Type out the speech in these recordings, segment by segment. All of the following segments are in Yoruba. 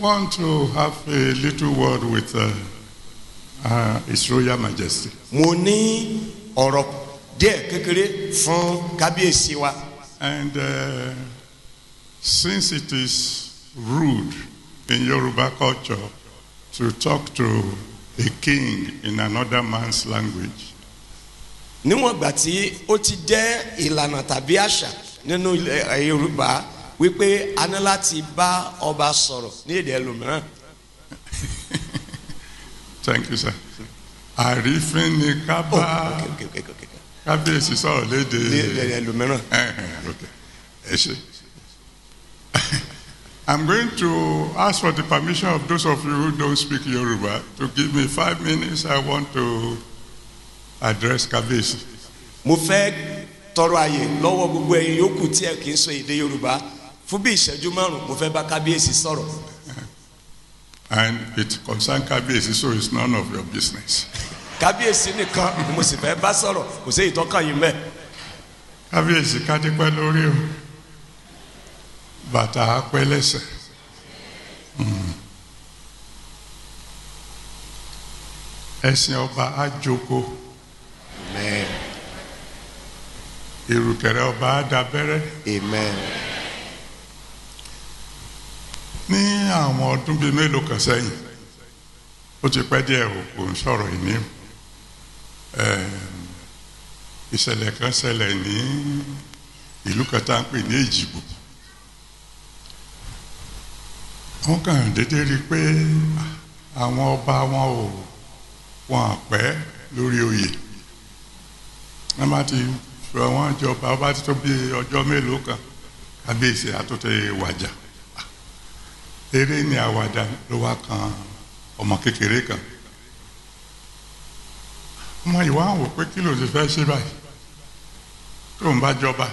want to have a little word with His Royal Majesty. Mo ní ọ̀rọ̀ díẹ̀ kékeré fún kábíyèsí wa. And since it is rude in Yoruba culture to talk to a king in another man's language, Níwọ̀n ìgbà tí ó ti jẹ́ ìlànà tàbí àṣà nínú ilẹ̀ Yorùbá wípé a ní láti bá ọba sọ̀rọ̀ ní èdè ẹlòmíràn. Thank you, sir. Àrífín ni ká Oh, bá okay. kábíyèsí sọ̀rọ̀ lédè Ní èdè ẹlòmíràn. Okay. Ẹ ṣé. I'm going to ask for the permission of those of you who don't speak Yoruba to give me 5 minutes. I want to address Kábíyèsí. Mo fẹ́ tọrọ àyè lọ́wọ́ gbogbo ẹ̀yin yòókù tí ẹ kì í sọ èdè Yorùbá fún bí ìṣẹ́jú 5, mo fẹ́ bá kábíyèsí sọ̀rọ̀. And it concerns Kábíyèsí, so it's none of your business. Kábíyèsí nìkan ni mo sì fẹ́ bá sọ̀rọ̀, kò sí ìtọ́kàn yìí mẹ́. Kábíyèsí, kádé pẹ́ lórí o. Bàtà á pẹ́ lẹ́sẹ̀. Ẹṣin ọba á jókòó. Amen. Ìrùkẹ̀rẹ̀ ọba á dabẹ́rẹ́. Amen. Ní àwọn ọdún bíi mélòó kan sẹ́yìn, ó ti pẹ́ díẹ̀ o, kò ń sọ̀rọ̀ ìní. Ìṣẹ̀lẹ̀ kan ṣẹlẹ̀ ní ìlú kan tá à ń pè ní Èjìgbò. Wọ́n kàn déédéé rí i pé àwọn ọba wọn ò wọn pẹ́ lórí oyè. Wọ́n bá ti fi wọ́n jọba, ọba ti tó bí ọjọ́ mélòó kan, kábíyèsí àtúntẹ̀ wàjà. Eré ní àwàdà ló wá kan ọmọ kékeré kan. Ọmọ yìí wá wò pé kí ló ti fẹ́ ṣe báyìí tóun bá jọba,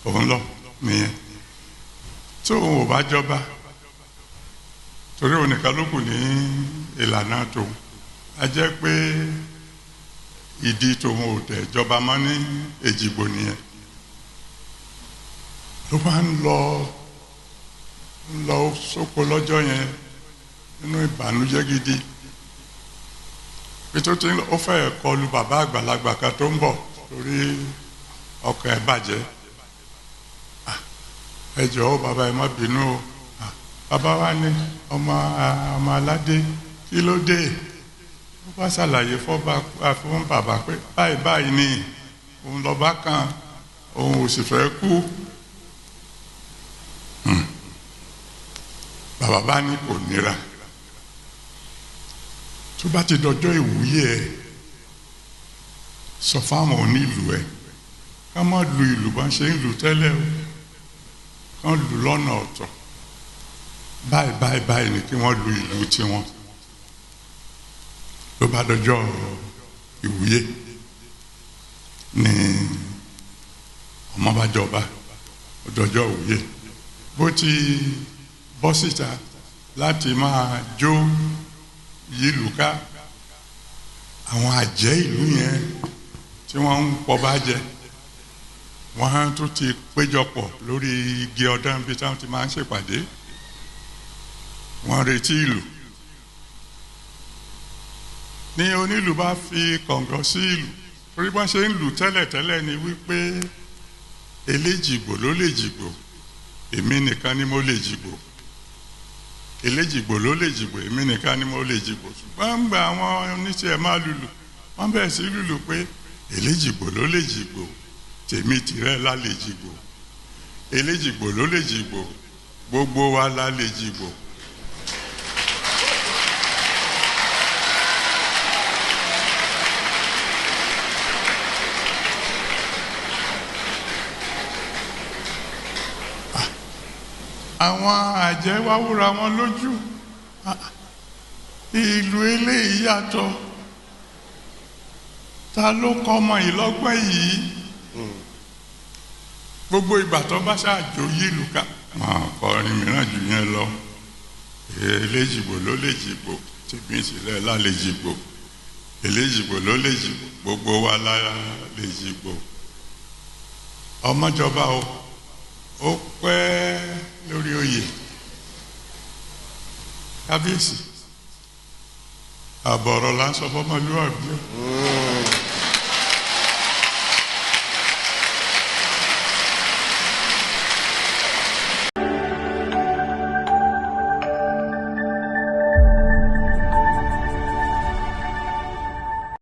òun lọ nìyẹn. Tóun ò bá jọba, torí òun nìkan ló kù ní ìlànà tòun, a jẹ́ pé ìdí tòun ò tẹ̀ jọba mọ́ ní Èjìgbò nìyẹn. Ló bá ń lọ sóko lọ́jọ́ yẹn nínú ìbànújẹ́ gidi. Bí tó ti ń lọ, ó fẹ́ kọlu bàbá àgbàlagbà kan tó ń bọ̀ torí ọkàn ẹ̀ bàjẹ́. "Ẹ jọ̀ọ́ bàbá, ẹ má bínú o." Bàbá wa ní, Ọmọ aládé, kí ló dé?" Ó bá ṣàlàyé fọ́ba fún bàbá pé báyìí báyìí ni òun lọ́ba kan, òun ò sì fẹ́ kú. Bàbá bá ní kò nira. Tó bá ti dọjọ́ ìwúyè ẹ, sọ fáwọn onílù ẹ ká má lu ìlù bá ń ṣe ń lù tẹ́lẹ̀ o, kán lù lọ́nà ọ̀tọ̀. Báyìí báyìí báyìí ni kí wọ́n lu ìlù tiwọn. Ló bá dọjọ́ ìwúyè ní ọmọ bá jọba. Ó dọjọ́ ìwúyè, bó ti bọ́ síta láti máa jó yílù ká, àwọn àjẹ́ ìlú yẹn tí wọ́n ń pọba jẹ, wọ́n á tún ti péjọpọ̀ lórí igi ọ̀dán bíi táwọn ti máa ń ṣèpàdé. Wọ́n retí ìlú ní onílù bá fi kọ̀ǹgọ̀ sí ìlú, torí bọ́n ṣe ń lù tẹ́lẹ̀tẹ́lẹ̀ ni wípé eléjìgbò ló lè jìgbò, èmi nìkan ni mo lè jìgbò, eléjìgbò ló lè jìgbò, èmi nìkan ni mo lè jìgbò. Ṣùgbọ́n ń gba àwọn oníṣẹ́ máa lùlù, wọ́n bẹ̀rẹ̀ sí lùlù pé eléjìgbò ló lè jìgbò, tèmi tìrẹ la lè jìgbò, eléjìgbò ló lè jìgbò, gbogbo wa la lè jìgbò. Àwọn àjẹ́ wá wúra wọn lójú. Ìlú eléyìí yàtọ̀, ta ló kọ́ ọmọ yìí lọ́gbọ́n yìí? Gbogbo ìgbà tó bá ṣáàjò yìlù ká máa kọrin mìíràn jù yẹn lọ, eléjìgbò ló lè jìgbò, tìbí sílẹ̀ lálẹ́ jìgbò, eléjìgbò ló lè jìgbò, gbogbo wa la lè jìgbò. Ọmọjọba o, ó pẹ́ lórí oyè. Kábíyèsí, àbọ̀rọ̀ là ń sọ fọmọlúwàbí o.